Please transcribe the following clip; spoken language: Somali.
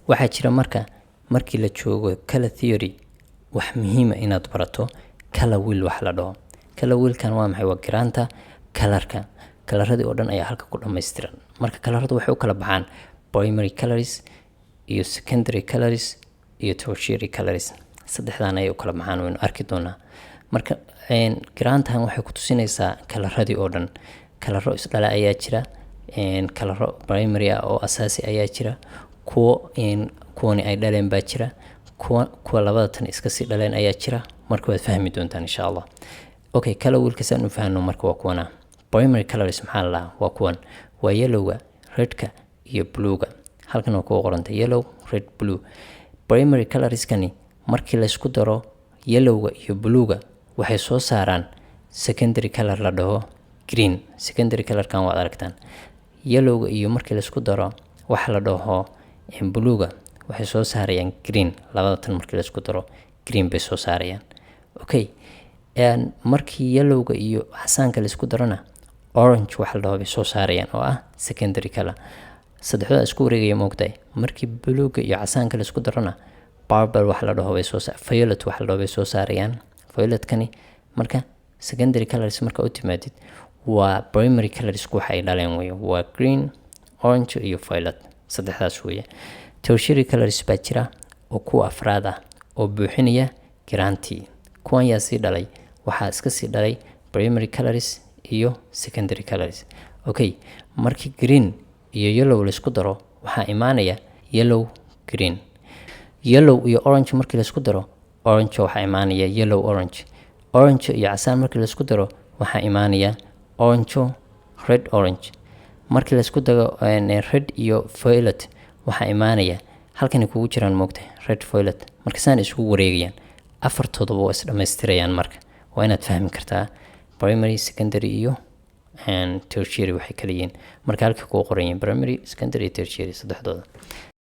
Waxaa jira marka markii la joogo color theory wax muhiima inaad barato color wheel wax la dhaho. Color wheelkan waa maxay? Waa giraanta colorka. Coloradii oo dhan ayaa halka ku dhammaystiran. Marka coloradu waxay u kala baxaan primary colors iyo secondary colors iyo tertiary colors. Saddexdan ayay u kala baxaan, waynu arki doonaa. Marka giraantan waxay ku tusinaysaa coloradii oo dhan. Coloro isdhala ayaa jira, coloro primary ah oo asaasi ayaa jira, kuwo kuwani ay dhaleen baa jira, kuwa labada tan iska sii dhaleen ayaa jira. Marka waad fahmi doontaan, insha Allah. Okay, color wheelka saan u fahno marka waa kuwana. Primary colors maxaa la dhahaa? Waa kuwan, waa yellowga, redka iyo bluega. Halkan waa kuwa qoranta yellow, red, blue. Primary colorskani markii laysku daro yellowga iyo bluega, waxay soo saaraan secondary color la dhaho green. Secondary colorkan waad aragtaan. Yellowga iyo markii laisku daro waxa la dhaho bluega, waxay soo saarayaan green. Labada tan markii laisku daro green bay soo saarayaan. Okay, markii yellowga iyo casaanka laisku darona, orange waxa la dhaho bay soo saarayaan oo ah secondary color. Saddexdooda isku wareegaya, moogtahay. Markii bluega iyo casaanka laisku darona, purple waxa la dhaho bay soo, violet waxa la dhaho bay soo saarayaan, violetkani. Marka secondary colors marka u timaadid, waa primary colors waxa ay dhaleen wey, waa green, orange iyo violet, saddexdaas weeye. Tertiary colors baa jira oo kuwa afraad ah oo buuxinaya giraantii. Kuwan yaa sii dhalay? Waxaa iska sii dhalay primary colors iyo secondary colors. Okay, markii green iyo yellow laisku daro, waxaa imaanaya yellow green. Yellow iyo orange markii laisku daro, orange waxaa imaanaya yellow orange. Orange iyo casaan markii laisku daro, waxaa imaanaya orange red orange. Markii laisku daro red iyo violet, waxaa imaanaya, halkani kugu jiraan, moogta, red violet. Marka saan isugu wareegayaan, afartoodaba waa is dhammaystirayaan. Marka waa inaad fahmi kartaa primary, secondary iyo tertiary waxay kala yihiin. Marka halka kugu qoran yihiin primary, secondary iyo tertiary saddexdooda.